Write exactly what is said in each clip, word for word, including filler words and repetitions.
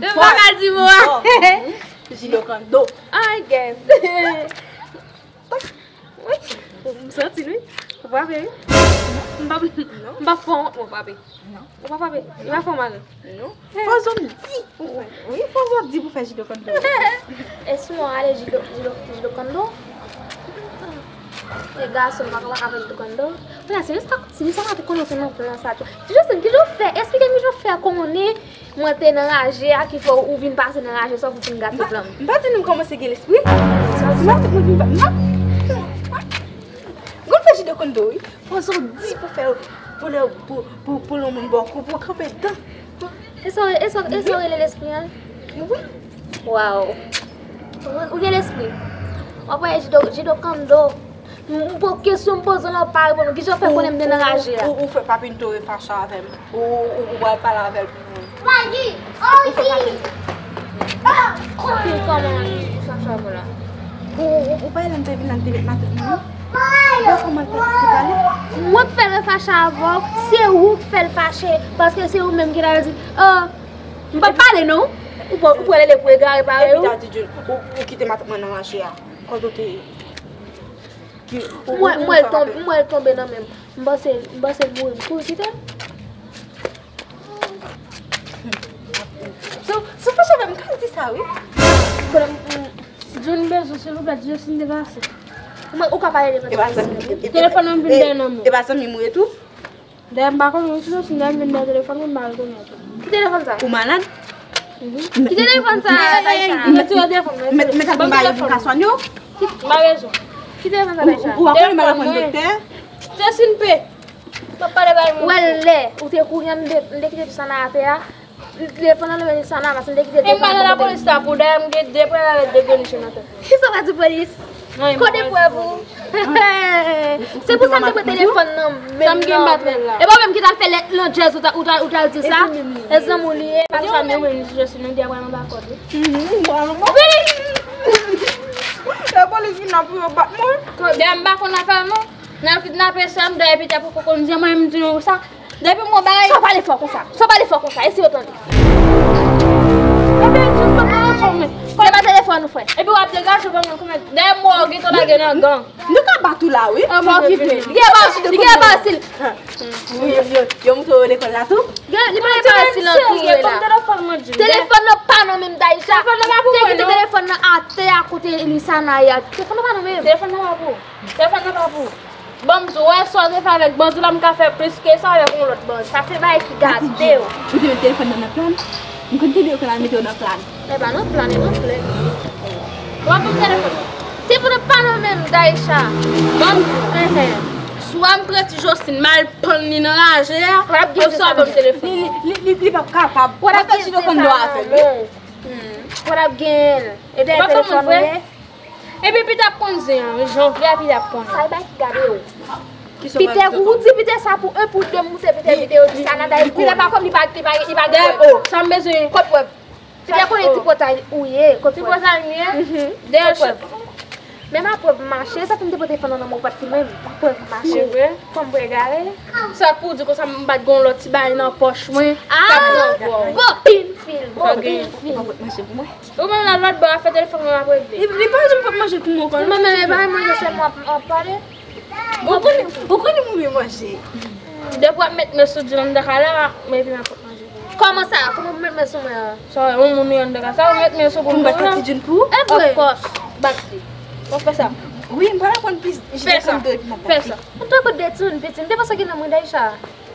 Yo pa ka di mo a. Jido kando. Ay, gèt. Wi. M santi l, wi. Ou frape, wi. M pa, m pa fè w wont, mwen frape. Non. Ou pa frape. Li pa fè w mal. Non. Fò zòn di pou fè. Wi, fò zòn di pou fè jido kando. E si w ale jido, jido, jido kando? E gason pa ka avèk jido kando. Wè, se jis pa, se jis pa te konnen se nan plan sa tou. Ti Josline, kijan w fè? Esplike m kijan w fè konnen mwen te nan raje a ki fè w vin pase nan raje sa pou fin gate plan m. M pa di nou kòmanse gen lespri. M pa di mwen vin pa. M pa. Gon fè jido kando, wi. Fò zòn di pou fè, pou lè, pou, pou, pou lè moun bò kou, pou kanpe dan. E sa, e sa, e sa w rele lespri an? Wi. Waw. Ou, ou gen lespri. W ap wè jido, jido kando. M, m po-, kesyon m poze w la, w pa reponn. Kijan w fè konnen m te nan raje a? Ou, ou, ou fè pa pinto refache avè m. Ou, ou, ou pral pale avè l pou mwen. Ou fè pa pinto. Pil kòman li fache avè w la? Ou, ou, ou pa wè lè m te vin la, m te met matant mwen? Ou wè kòman l te, te pale? Mwen k fè l refache avè w, se ou k fè l fache, paske se ou menm ki t al di, oh, m p ap pale non. Ou pran, ou pran lele pou egare parèy ou. Epi ta di Jun, ou, ou kite matant mwen nan raje a. Kote w te ye? Ki, ou, ou, ou fè m rape. Mwen, mwen l tonbe, mwen l tonbe nan men m. M panse, m panse l mouri, m kouri kite l. Si, si w fache avè m, m ka di sa, wi. Jun bezwen, silvouplè, di Josline depase. Mwen, ou ka pale de mwen. Telefòn nan vin dèyè nan men w. E pa zanmi m ou ye tou? Dayè, m pa konnen, wi, si Josline dèyè vin dèyè telefòn mwen, m pa rekonèt ou. Ki telefòn sa? Ou malad? Ki telefòn sa, Taïsha? Retire telefòn mwen. Mèt, mèt ap bay pou ka swann yo. M pa bezwen. Ki telefòn sa, Taïsha? Ou, ou pa konnen m al aprann doktè? Josline pe. M ap pale bay moun. Ou wè lè ou te kouri an, m te, m te kite ti sa nan atè a. Telefòn nan nan men ti sa nan, paske m te kite telefòn nan. E m pa nan lapolis la pou dayè m gen de prèv avèk de greniche nan tèt mwen. Kisa w pa di polis? Kote prèv ou? Se pou sa m te pran telefòn nan menm nan men. E pa ou menm ki t al fè lèt nan djèz ou t al, ou t al, ou t al di sa? E zanmi w li ye. Pa di sa menm, men Josline, nou di apre nan dakò tou. Vini! Lapolis vin la pou yo bat mwen. Dayè m pa konn afè non. N al kidnape sè m, dayè Pita poko konn di mwen, m di nou sa. Depi m wè bagay. Sa w pale fò konsa? Sa w pale fò konsa? E si yo tande? Ebyen, di m pa nan anfòm. Se pa telefòn ou, frè. Epi w ap degaje w ban mwen kòmèt. Dayè m wè w gentan lage nan gang. Nou ka bat ou la, wi. An pa okipe. Li gen ba, li gen ba sil. Yo, yo, yo moutre w lekòl la tou? Li pa gen ba sil nan tou, la. Telefòn nan pa nan men m, Taïsha. Telefòn nan pa pou mwen, non. Te kite telefòn nan atè a kote Lisana ye a. Telefòn nan pa nan men m. Telefòn nan pa pou ou. Telefòn nan pa pou ou. Ban m di w, wè sa w te fè avèk bandi w la, m ka fè plis ke sa avèk yon lòt bandi. Sa se bagay ki gate w. Ou te met telefòn nan nan plan? M konn tande yo konn al mete w nan plan. E pa nan plan, e nan plè. W ap ban m telefòn nan. Telefòn nan pa nan men m, Daïcha. Ban m di w. Swa m pran ti Josline, m al pann li nan raje a, oswa w ban m telefòn nan. Li, li, li, li p ap kapab. W ap fè ti do konn do avè l, wi. W ap genyen l. E dèyè telefòn ou ye? Epi Pita ap konn zen an, wi, jan w vle a Pita ap konn. Sa e bay ki gade w. Pita, ou di Pita sa pou en pou de moute Pita videyo di sa nan dayè Pita pa kòm li pa, li pa, li pa gen. Sa m bezwen. Kot prèv? Pita konnen ti pòtay ou ye, kot prèv? Ti pòtay m ye? Dèyè prèv. Men ma prèv mache, sa fè m te pote fann nan men w, ou pa t filme m. Ma prèv mache. Kòm pou egare. Sa k pou w di konsa m pa t gen yon lòt ti bagay nan pòch mwen? Ah! Bon, pil fil, bon, pil fil. Ou menm la lòt bò a fè telefòn mwen ap regle. Li, li pa di m pot manje pou mwen ankò non. Mwen menm e pa manje sèlman ap, ap pale. Ou konnen, ou konnen mwen manje. Depi w ap met men sou di nan daka la, men epi mwen pot manje pou mwen. Kòman sa? Kòman w met men sou mwen an? Sa yon moun yon daka sa, ou met men sou pou mwen. Ou bat ti Jun pou ou? E vre. Of course, bat li. Ou fè sa. Wi, m pa konn plis. Fè sa. Fè sa. Ou te kote de ti Jun piti, m te panse gen nan mwen Daïcha.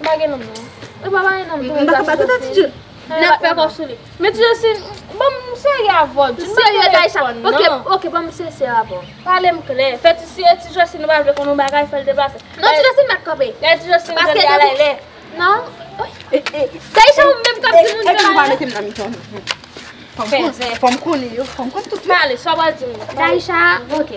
M pa gen nonm non. Ou pa gen nonm tou. M pa ka bat ou, Tati Jun. N ap fè kòb sou li. Men Ti Josline, ban m serye avè w. Serye, Daïcha. Ok, ok, ban m sensè avè w. Pale m klè. Fè ti, si e Ti Josline pa vle konn yon bagay, fè l deplase. Non, Ti Josline mèt kanpe. Lè Ti Josline jwenn bagay lè. Non. Daïcha, ou menm k ap di moun sa. Epi pa mete m nan mitan nou. Fò m konnen yo, fò m konn tout yo. Pale, sa w pral di m. Daïcha, ok.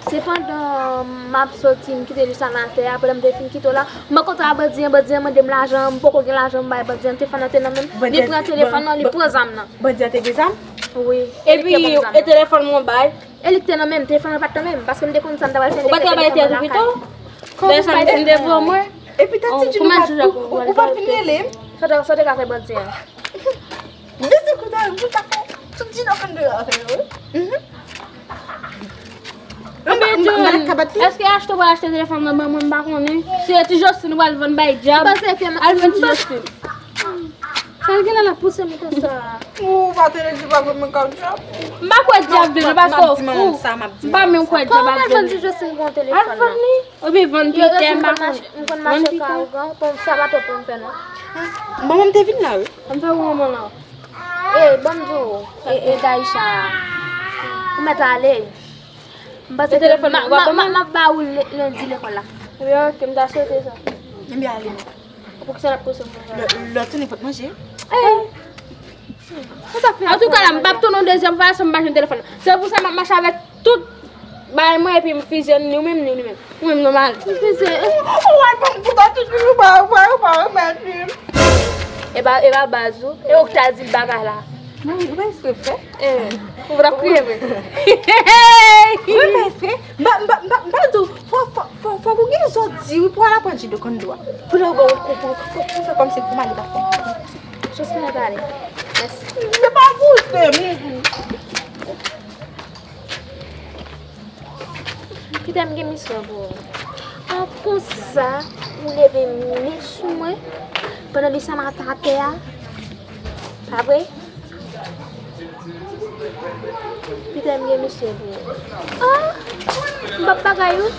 Se pandan m ap soti, m kite Lisana atè a, pandan m te fin kite w la, m rankontre a bandi an, bandi an mande m lajan, m poko gen lajan m bay bandi an, telefòn nan te nan men m, li pran telefòn nan, li pran zam nan. Bandi an te gen zam? Wi. Epi, e telefòn mwen bay? E li k te nan men m, telefòn nan pa t nan men m, paske m te konn sa m ta pral fè, m te kite telefòn nan lakay. Ou pa t bay tèt ou pito? Kòman ou bay tèt mwen? Epi Tati Jun, ou pa t vin rele m? Sa w te, sa w te ka fè bandi an? Tout a fè, tout ti nan konn de la fè yo. Mhm. Ebyen, John, èske achte w pral achte telefòn nan ban mwen, m pa konnen. Si se ti Josline ou pral vann bay dyab, al vann ti Josline. Sa l gen la l ap pouse m konsa. Ou pa tande di pa vann mwen kòb dyab? M pa kwè dyab vre non, paske w fou. M pa menm kwè dyab ap vann. Kòman m al vann ti Josline gon telefòn la? Al vann li. Oubyen vann pitè, m pa konnen. M konn mache ka ougan, bon, sa pa twò pou m fè non. Manman m te vin la, wi. An fè ou manman la. E, ban m di w, e, e Daisha, ou mèt ale. M panse ke m, m, m, m ap ba ou lendi lekòl la. Wi, ok, m ta swete sa. Ebyen ale non. Poukisa l ap pouse m konsa? Lè, lè w tounen pou t manje. Antouka la, m p ap tounen yon dezyèm fwa san m pa jwenn telefòn nan. Se pou sa m ap mache avèk tout bagay mwen epi m fizye ni ou menm, ni ou menm. Ou menm nòmal. Ou wè, ban m kouta tout moun, ou pa, ou pa, ou pa remèt li. E pa, e pa baz ou, e ou k ta di l bagay la. Mwen, ou pa espre fè? Eh, ou pa t ap kriye vre. Mwen pa espre. M pa, m pa, m pa, m pa di w, fò, fò, fò, fòk ou gen zòt di wi pou al aprann jide konn dwa. Pou lè ou gen yon kou, pou, pou, pou fè kòmsi pou mari pa fè. Josline, pale. Mèsi. Se pa pou se, m. Pita m gen misyon pou ou. An konsa, ou leve men sou mwen pandan misye a atè a. Pa vre? Pita m gen misyon pou ou. Ah! M p ap bagay ou.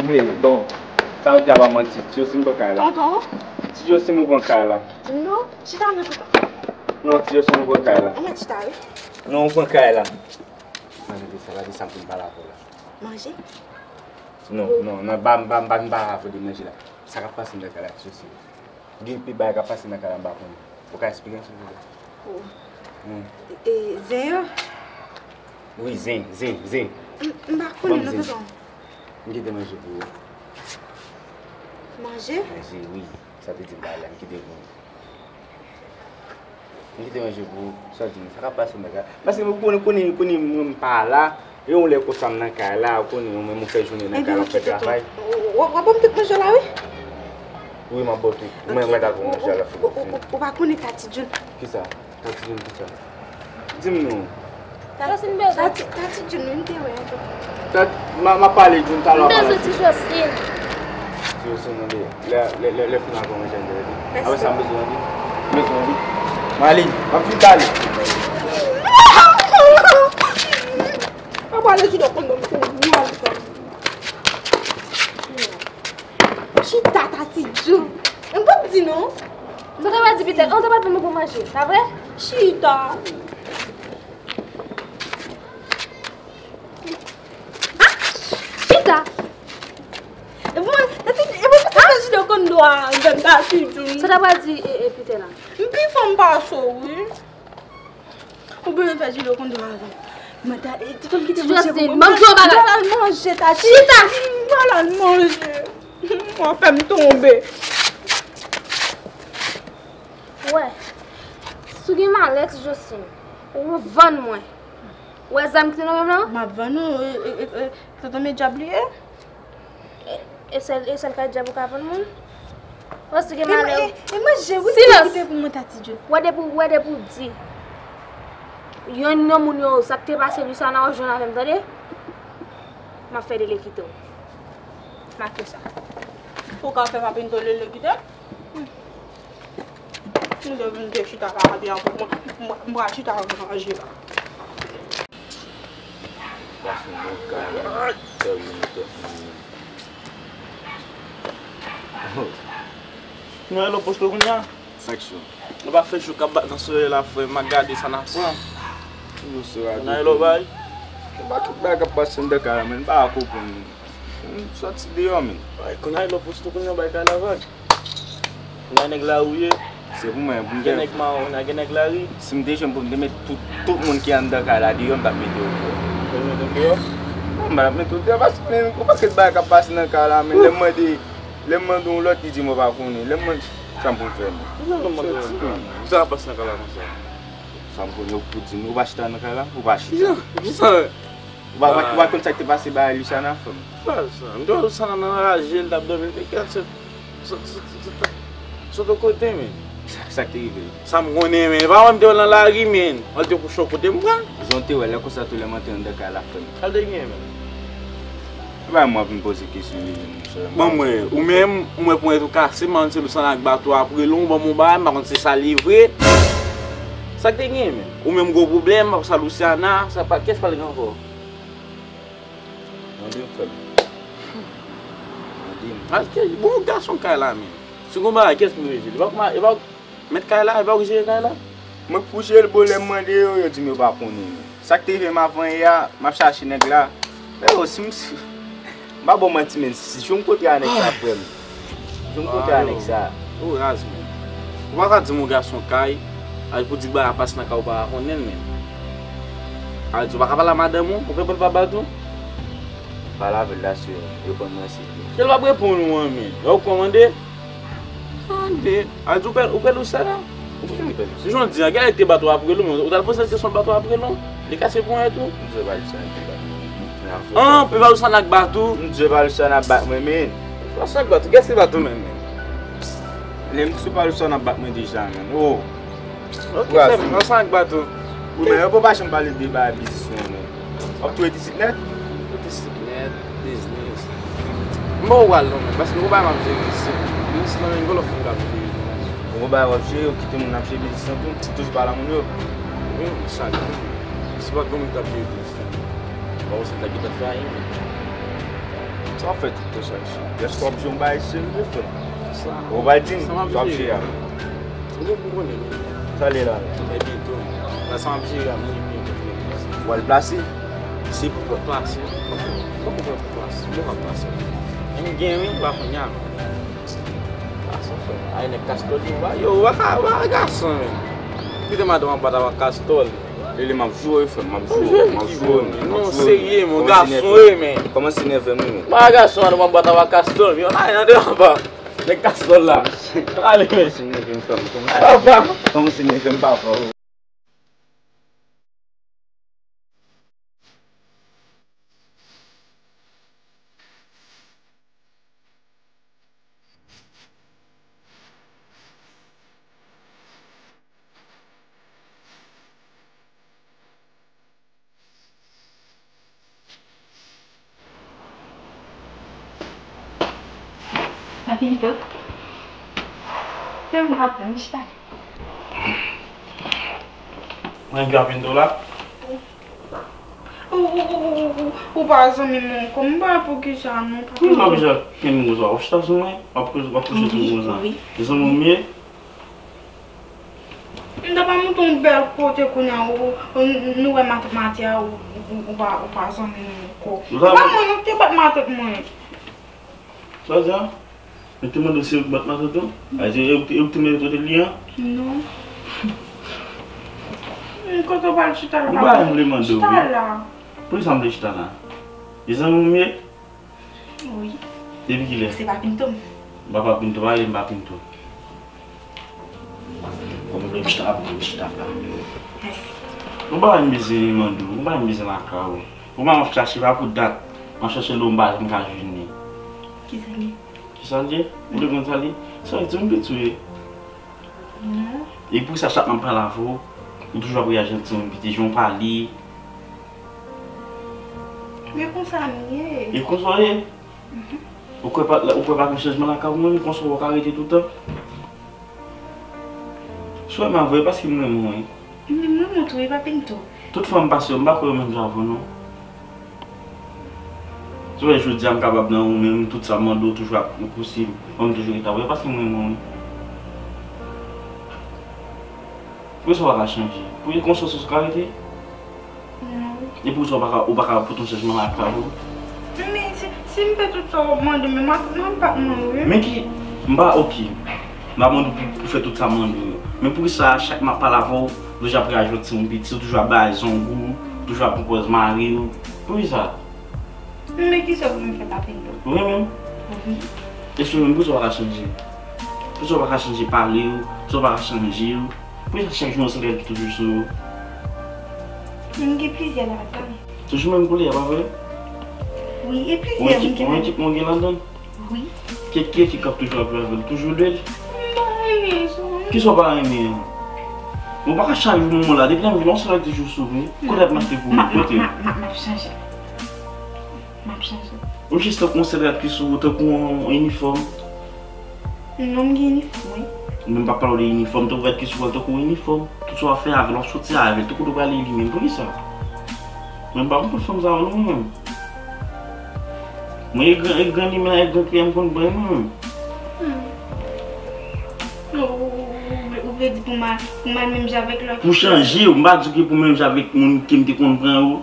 Wi, bon, sa w di a pa manti, ti Josline pran kay la. Pardon? Ti Josline ou pran kay la. Non, chita nan kouta. Non, ti Josline ou pran kay la. Ou mèt chita, wi. Non, ou pran kay la. Manje de sa, gade sa m fin pale avè w la. Manje? Non, non, non, ba m, ba m, ba m pale avè w de manje la. Sa k ap pase nan kay la, ti Josline? Gen pi bagay k ap pase nan kay la m pa konnen. Ou ka eksplike m silvouplè? Oh. Hmm. E, e, zen yo? Wi, zen, zen, zen. M, m pa konnen non, tonton. M kite manje pou ou. Manje? Manje, wi. Sa te di m pa la, m kite pou ou. M kite manje pou ou. Sa w di m? Sa k ap pase nan kay la? Paske ou konnen, konnen, konnen mwen m pa la. E yon lè konsa m nan kay la, ou konnen, ou menm ou fè jounen nan kay la, ou fè travay. Ebyen, tonton, w, w, w ap ban m tout manje la, wi. Wi, m ap ba w tout. Mwen, mwen ta pran manje a lòt fwa. Ou, ou, ou, ou pa konnen Tati June? Kisa? Tati June kisa? Di m non. Tati, Tati June, wi, m te wè, tonton. Tat, m a, m ap pale June talè w ap pale. M bezwen ti Josline. Ti Josline, tande. Lè, lè, lè, lè fini avè manje a, m te rete. Apre sa, m bezwen anvi. M bezwen anvi. Mali, m ap vin pale. Apa le ki dòk konn ban m kou wòl sa. Chita, Tati Djou. M p ap di non. Sa te pa di pitèt, an te pa di nou pou manje, pa vre? Chita. Ah! Chita. E pou mwen, Tati, e pou mwen sa Tati Djou konn dwa, m fè m Tati Djou. Sa te pa di, e, e, pitèt la. M pi fò m pase w, wi. Ou bezwen fè Jilo konn dwa avè m. Mwen ta, e, tonton kite manje pou mwen. Mwen al manje, Tati. Chita. Mwen al manje. Mwen fè m tonbe. Wè, si w gen malè, ti Josline, ou vann mwen. Wè zam ki te nan men m lan? M ap vann ou, e, e, e, e, tonton men dyab li ye. E, e sèl, e sèl kay dyab ou ka vann moun? Osi gen malè ou. E, e, e manje, wi, silans. Kite pou mwen, Tati Djou. Wè depi, wè depi w di. Yonn nan moun yo, sa k te pase Luciana, w jwenn avè m, tande? M ap fè dele kite w. Make sa. Ou ka fè m ap entolere kite? M te vin te chita la, byen pou mwen. M, m pral chita manje la. Pase yon bon kay, tèt moun, tèt moun. Nou al poste kounye a? Sa k cho? Nou pa fè jou k ap bat nan solèy la, frè, m a gade sa n ap pran. Yo, se radyo. Nou al bay. Ba tout bagay k ap pase anndan kay la, men m pa konprann. M sòti deyò, men. Ay, kounye a, lè poste kounye a, bay kay la vag. Kounye a, nèg la ou ye. Se pou mwen, pou m te. Gen nèg mawon, gen nèg lari. Si m te jwenn pou m te met tout, tout moun ki anndan kay la deyò, m t ap mete yo deyò. Ou mete m deyò? Non, m pa t ap mete w deyò, paske men, ou pa konn bagay k ap pase nan kay la, men lè m mande, lè m mande yon lòt, li di m ou pa konnen. Lè m mande, sa m pou m fè, men? Kisa k ap pase nan kay la konsa? Sa m konnen, ou pou di m, ou pa chita nan kay la? Ou pa chita? Kisa? Kisa? Ou pa, ou pa konn sa k te pase ba Luciana, frè m? Sa, sa. M te wè Luciana nan raje, l t ap dòmi, l te kè, se, se, se, se, se, sot kote, men. Sa, sa k te rive? Sa m konnen, men. E pa wè m te wè l nan lari, men. An, l te kouche yon kote, m pran. Jan w te wè, lè konsa tou, lè m antre anndan kay la, frè m. Sa l te gen, men? E pa mwen ap vin poze kesyon li menm, monchè. Ban m wè, ou menm, ou mwen ponyèt ou kase, m pa konn se Luciana ak bato ap rele w, ban m yon bagay, m pa konn se sa li vre. Sa k te gen, menm? Ou menm gwo pwoblèm, sa Luciana, sa pa, kiyès pral gen ankò? Mande m, frè m. Mande m. Aske, bon, gason kay la, menm. Si gon bagay, kiyès pou rejwe? E pa, e pa, Mèt kay la, e pa ou ki jere kay la? Mwen k pou jere l, bro, lè m mande yo, yo di m yo pa konnen, men. Sa k te rive m avan yè a, m ap chache nèg la. Men, bro, si m, si, m pa ba w manti, men, si jan m kontre a nèg sa, frè m. Jan m kontre a nèg sa. Ou raz, men. Ou pa ka di m yon gason kay, al pou di bagay ap pase nan kay ou pa konnen l, men. Al di ou pa ka pale a madanm ou, ou pè pou l pa bat ou? Pale avè l la, sou reponn mwen, silvouplè. Ke l p ap reponn ou an, men. Lè ou kòmande, Tande, a di ou pè, ou pè Luciana? Ou pè Luciana? Jan w di a, genlè li te bat ou ap rele w, men ou t al poze l kesyon, l bat ou ap rele w? Li kase ponyèt ou? M di w pa Luciana ki bat mwen. An, pe pa Luciana k bat ou? M di w pa Luciana k bat mwen, men. Pa Luciana k bat ou, kiyès ki bat ou menm, men? Lè m di w pa Luciana k bat mwen deja, men. Oh. Ok, sè m, Luciana k bat ou. Wi, men yo pa janm pale de bagay biznis nou an, non. W ap touye disit nèt? Touye disit nèt, biznis. M pa wè w pral non, men, paske ou pa m ap jere isit. Biznis lan, yon lòt moun k ap jere non. Ou pa w ap jere, ou kite moun ap jere biznis lan tou, toujou pale a moun yo. Wi, chak jou. Si pa t gen moun k t ap jere biznis lan, pa w se ta ki t ap fè ayen, men. Sa w ap fè tout tan sa isit? Èske w ap jere yon bagay serye, frè m? Sa. Ou pa di m, sa w ap jere a. Ou menm ou konnen, men. Sa l ye la? E byento. Nan sa m ap jere a, mwen epi yon konfyans. W al plase? Se pou w plase. Fòk ou fè pou plase. Mwen pa plase. M gen wi, pa kounye a. Plase, frè. Ay, nèg kastòl yo, yo, w pa ka, w pa ka gason, men. Kite madanm ap bat avèk kastòl. Lele, m ap joure, frè m, m ap joure, m ap joure, men. Non, serye, men, gason, wi, men. Kòmanse nève m, wi, men. Pa gason, madanm ap bat avèk kastòl, men. Ay, nan de anba. Nèg kastòl la. Ale, men. Kòmanse nève m, frè m, kòmanse nève m, papa. Papito, fè m rapè m chita. Mwen gen Papito la. Ou, ou, ou, ou, ou, ou pa zanmi m ankò, m pa wè poukisa non, papa. Wi, poukisa kenbe konsa? W ap chita sou mwen, w ap kouche, w ap kouche sou mwen konsa. Wi. Se zanmi w m ye? M ta pa monte yon bèl kote kounye a, ou, ou, nou wè matant Matya, ou, ou, ou pa, ou pa zanmi m ankò. Se pa mwen non ki te bat matant mwen. Sa w di a? Mwen te mande w si yo bat matant ou? A di, e ou te, e ou te mete kote li an? Non. Kote w pral chita la? Ou pa vle mande w, wi. Chita la. Poukisa m vle chita la? E zanmi w m ye? Wi. Depi kilè? Se pa pinto m. M pa pa pinto, pa rele m pa pinto. Kòm w vle m chita, m chita la. Mèsi. Yon bagay m bezwen mande w, yon bagay m bezwen lakay ou. Ou pa m ap chache, pa pou dat. M ap chache lè w m pa janm ka jwenn li. Kisa l ye? Kisa l ye? Ou te konn sa l ye? Sa vle di m piti w ye. Non. E poukisa chak m ap pale avè w, ou toujou ap reyaji an timoun piti, jan w pale? Men konsa m ye. E konsa w ye? Mhm. Ou kwè pa, ou kwè pa gen chanjman lakay ou menm, konsa w ka rete toutan? Si w renmen m vre, paske m renmen w, wi. M renmen w tou, e pa pinto. Tout fanm pase yo, m pa kwè yo menm jan avè w, non. Si w wè jodi a m kapab nan ou menm, tout sa m mande w toujou ap posib, mwen m toujou rete avè w, e paske m renmen w, wi. Poukisa w pa ka chanje? Pou konsèy ou ka rete? Non. E poukisa w pa ka, ou pa ka pote yon chanjman lakay ou? Men si, si m fè tout sa w ap mande m, m ap, m ap bat mwen, wi. Men ki, m pa, oke. M pa mande w pou, pou fè tout sa m mande w yo. Men poukisa chak m ap pale avè w, ou toujou ap raje yon timoun piti, ou toujou ap bay zong ou, ou toujou ap pran pòz mari w? Poukisa? Men kisa pou m fè, Papito? Ou renmen m? Wi. Èske ou renmen m? Poukisa w pa ka chanje? Poukisa w pa ka chanje pale w? Poukisa w pa ka chanje w? Poukisa chak jou yon sèl rad ki toujou sou ou? M gen plizyè ladan. Toujou menm koulè, pa vre? Wi, e plizyè m gen. Yon ekip, yon ekip mwen gen ladan. Wi. Ki, ki, ki k ap toujou ap jwe avè l? Toujou de l? M pa renmen sa. Kisa w pa renmen an? Ou pa ka chak jou menm la. Depi lè m vin la, yon sèl rad toujou sou ou. Kote rad m achte pou ou? Kote? M ap, m ap, m ap, m ap chanje. M ap chanje. Ou jis tankou yon sèl rad ki sou ou, tankou yon inifòm. Non, m gen inifòm, wi. Men m pa pale w de inifòm, tankou rad ki sou ou, tankou yon inifòm. Tout sa w ap fè avè l, w ap soti avè l, tout kote w prale li menm. Poukisa? Mwen m pa konprann fanm sa yo non mwen menm. Mwen e gran, e gran limen la, e gran kriyè m konn pran mwen menm. Hmm. Ou, ou, ou, ou vle di pou m al, pou m al menm jan avèk lòt fi? Pou chanje, m pa di w ke pou menm jan avèk moun ke m te konn pran yo.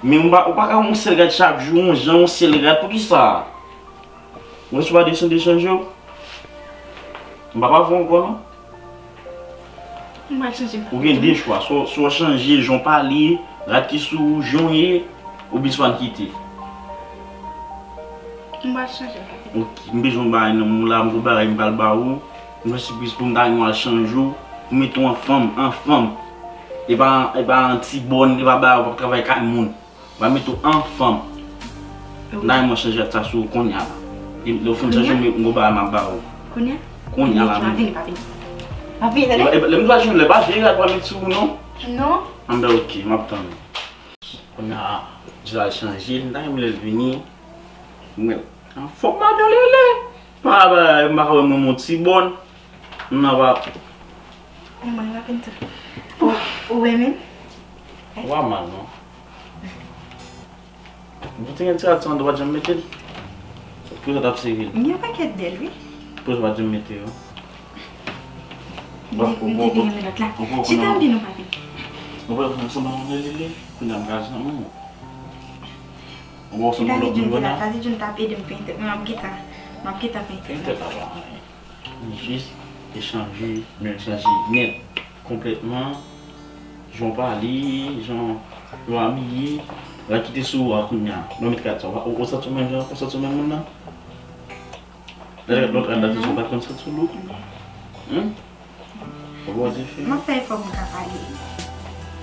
Men ou pa, ou pa ka yon sèl rad chak jou, yon jan, yon sèl rad, poukisa? Ou wè si w pa desann de chanje w? M pa pa fè ankò non. M pral chanje, m pral chanje. Ou gen de chwa, swa, swa w chanje jan w pale, rad ki sou ou, jan w ye, oubyen swa n kite. M pral chanje, m pral chanje. Ok, m bezwen yon bagay nan men w la, m gon bagay m pral ba ou. M fè sipriz pou m ta renmen w al chanje w, pou mete w an fanm, an fanm. E pa, e pa an ti bòn, e pa bagay w ap travay kay moun. M va mete w an fanm. Wi. N a renmen w chanje rad sa sou ou kounye a la. E lè w fin chanje, m gon bagay m ap ba ou. Kounye a? Kounye a la menm. Pa vini, pa vini. Pa vini, tande? E, e, lè m pral jwenn lè, pa vye rad pou mete sou ou non. Non. Anben, ok, m ap tann ou. Kounye a, di l al chanje, n ta renmen lè l vini. Mwen, an fòm madan Lele. Pa, pa, m pa ka wè mwen yon ti bòn. M nan pa. Mwen pa fin tou. Ou, ou renmen? Ou pa mal non. Ou te gen ti rad sa anndan, ou pa t janm mete l? Poukisa w t ap sere l? Gen yon pakèt bèl, wi. Poukisa w pa t janm mete yo? M te, m te vin renmen lòt la. Chita, m di nou pa vin. Ou pa konn sanble yon lili, kounye a m ka janm ou. Ou pa sanble lòt moun kounye a? Sa te di nou t ap ede m penyen tèt mwen, m ap gentan, m ap gentan penyen tèt mwen. Penyen tèt la pa anyen. Nou jis echanje, nou echanje nèt, konplètman, jan w pale, jan w abiye, rad ki te sou ou a kounye a. Nou met rad sa, ou, ou santi w menm jan, ou santi w menm moun nan? Lè lòt rad la te sou ou, ou pa t konn santi w lou? Humm? Ou pa wè dife? M ap fè efò pou m ka pale.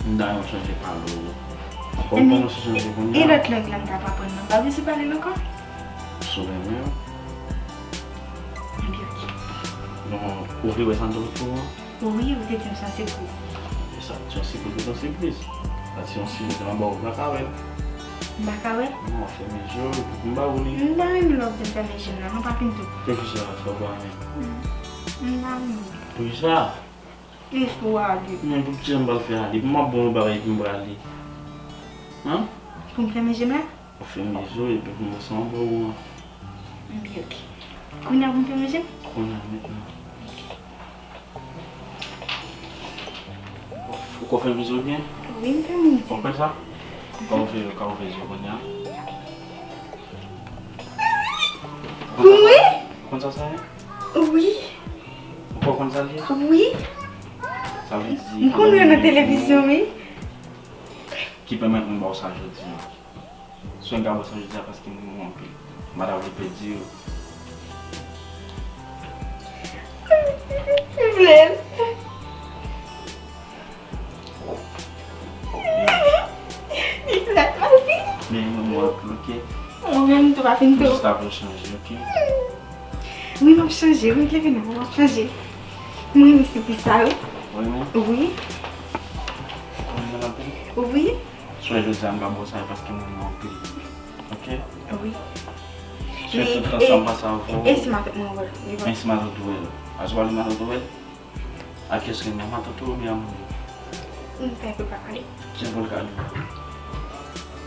M ta renmen w chanje pale w. Fò w kòmanse chanje kounye a. E lòt lang lan m t ap aprann nan, m pa bezwen pale l ankò? Si w renmen. Ebyen, ok. Donk, ou vle wè sa m te pote pou ou an? Wi, ou te di m se yon sipriz. E sa, se yon sipriz ou se yon sipriz. Sa se yon sipriz, m ap ba w, ou pa ka wè l. M pa ka wè? Non, fèmen je w, epi pou m ba ou li. M pa renmen lè w ap di m fèmen je m nan, non, pa fin tou. Poukisa sa w pa renmen? M pa renmen. Poukisa? Plis pou ale. Men poukisa m pral fè ale? Pou m ap bon yon bagay epi m prale. An? Pou m fèmen je m la? Ou fèmen je w epi pou m wè sa anba ou an. Ebyen, ok. Kounye a pou m fèmen je m? Kounye a mentnan. Ou ko fèmen je w byen? Wi, m fèmen je. Ou konprann sa? Ka ouvè, ka ouvè je w kounye a. Wi. Ou konn sa sa ye? Wi. Ou konn sa l ye? Wi. Sa vle di, m konn wè nan televizyon, wi. Ki pèmèt mwen ba w sa jodi a. Swen ka ba w sa jodi a paske m renmen w anpil. M pa ta vle pèdi w. M vle l. Li plat, mèsi. Men mwen, mwen, ok. Mwen menm tou pa fin tou. Jis apre w chanje, ok? Wi, m ap chanje, wi, leve nan, m ap chanje. Mwen renmen sipriz sa yo. Ou renmen? Wi. Ou renmen l anpil? Wi. Swen jodi a m ka ba w sa yo paske mwen renmen w anpil. Ok? Wi. Swen tout tan sa m pase avè w. E si matant mwen wè l? Men si matant ou wè l. Aswè li matant ou wè l? A kiyès renmen, matant ou oubyen a moun yo? M pa pè pa pale. Kiyès pou l ka di?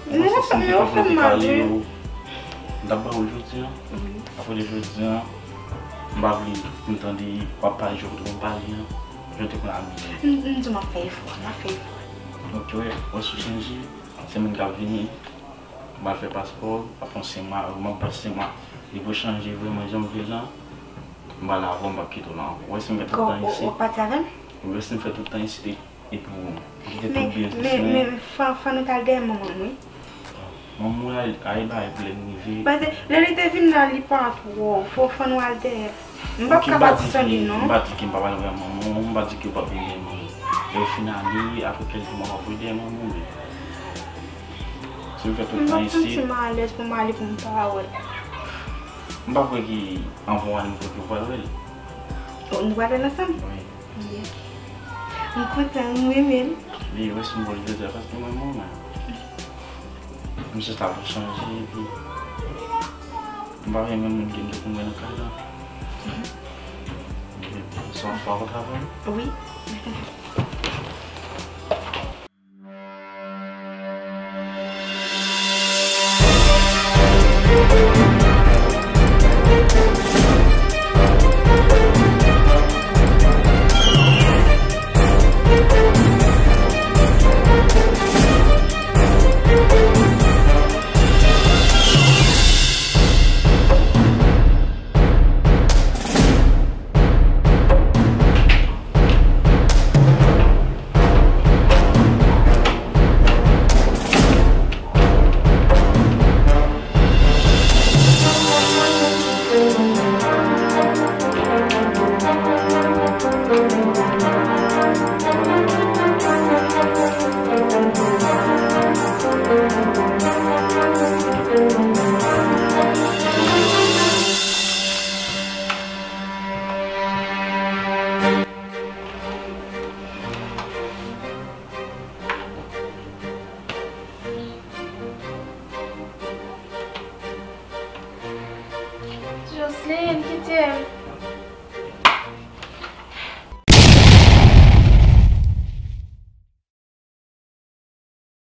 Ou panse si m te ka pran te pale yo, m t ap ba ou l jodi a? Wi. Apre de jodi a, m pa vle pou m tande w ap pale jan w te konn pale an, jan w te konn abiye. M, m di w m ap fè efò, m ap fè efò. Ok, wè, wè si w chanje, semèn k ap vini, m al fè paspò, apre yon senk mwa, m ap ba senk mwa. Li pou chanje vrèman jan m vle l lan. M pale avè w, m p ap kite w la ankò. Ou wè si m fè tout tan isi? W ap pati avè m? Ou wè si m fè tout tan isi, e pou kite tout biznis mwen. Men, men, men, fò, fò nou t al dèyè manman m, wi. Manman w la, ay bay pou lè m rive. Paske lè li te vin la, li pa twò. Fò, fò nou al dèyè. M p ap kapab san li, non. M pa di ke m pa pale avè manman w, m pa di ke w p ap vin dèyè manman w. Lè w fin ale, apre kèk jou, m ap voye dèyè manman w, wi. Si m fè tout tan isi. M p ap santi m alèz pou m ale pou m pa wè. M pa kwè ki anvan w ale, m kwè ke w pral wè l. Oh, nou pral wè l ansanm? Wi. Wi. M kontan, m renmen l. Li rès m bòl vètè paske mwen mwen. M se ta pou chanje epi m pa renmen moun ki m te konn wè nan kay la. Epi se yon fwa kontra pou m. Wi.